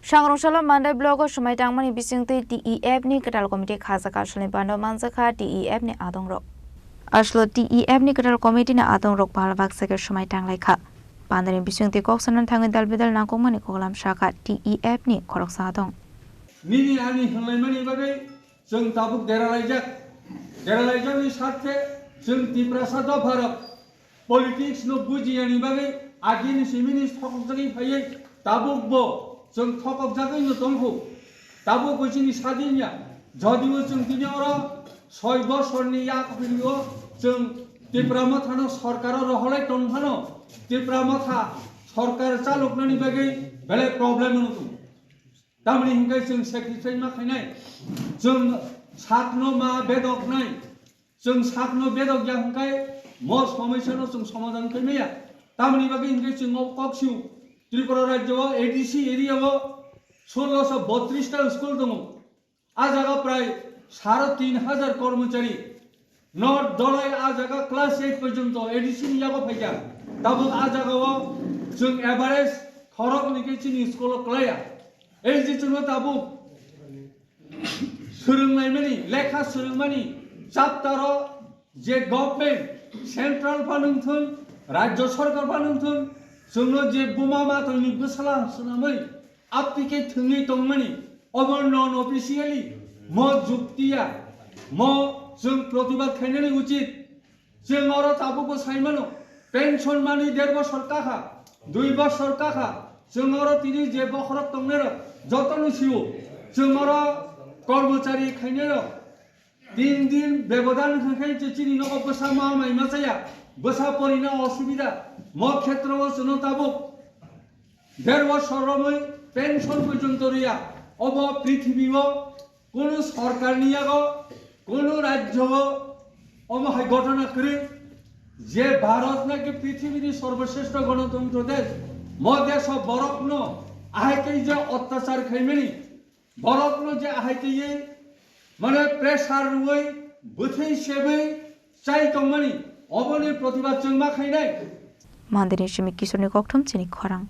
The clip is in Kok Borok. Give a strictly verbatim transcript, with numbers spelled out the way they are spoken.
Sangrong salo Mandai blogo swmai tangmani bisingtwi T E F ni kwtal committee khajak, asolni bando manjakha T E F ni adongrok. Aslo T E F ni kwtal committee ni adongrok bal baksa khe swmai tanglaikha. Bandani bisingtwi kok sanani thangwi dal bidal nangkukmani koklam sakha T E F ni khoroksa adong. Nini ani hwnlaimani bagwi chwng tabuk deralaijak. Deralaijakni sarthe chwng Tiprasa dopharok politics no bujiyani bagwi agini simini thokjagwi phaiwi tabuk bo chwng thokjagwi no tongkhu. Tabuk bo chini sadin ya. Jodibo chwng tini oro soi bosorni yak philio chwng Tipra Mothano sorkaro roholai tongphano Tipra Motha sorkar chaluknani bagwi belai problem wngkhu. Tamni hingke chwng sacrifice ma khainai, chwng sakno ma bedok nai, chwng sakno bedok ya hingke mo somosya no chwng somadhan khaimaya. Tamni bagwi hingke chwng o kok siu Tripura rajyo o A D C area o solo so botris ta school tongo. A jaga prai sare tin hajar kormochari no dolai a jaga class eight porjonto A D C ni yago phaikha. Tabuk a jaga o chwng average khorok ni khe chini school o klaiya. Ei je chwngno tabuk swrwnglaimani, lekha swrwngmani chapter o je government, central phanwng thun, rajyo sarkar phanwng thun, chwngno je buma matwini bwsala swnamwi aptike thwngwi tongmani, obo non officially mo juktiya, mo chwng protibad khainani uchit. Chwng oro tabukbo saimano, pension mani der bosor kakha, dui bosor kakha, chwng oro tini je bokhorok tongnairok jotoni sio, chwng oro kormochari khainairok tin din bebodan hwnkhe je chini nogo bwsa ma mai ma chaya, bwsa porina osubida, mo khetreo chwngno tabuk der bosor romwi pension porjonto riya. Obo prithibio kunu sorkarni yago, kunu rajyo o omo hai ghotona kwrwi je Bharat naki prithibini sorboshreshto ganatantro desh, mo desho borokno ahai khe je otyachar khaimani, borokno je ahai khe mane pressure rwui bwthwi sebwi chai tongmani, oboni protibad chwng ma khainai. Mandini simi Kisorni kokthum chini khorang.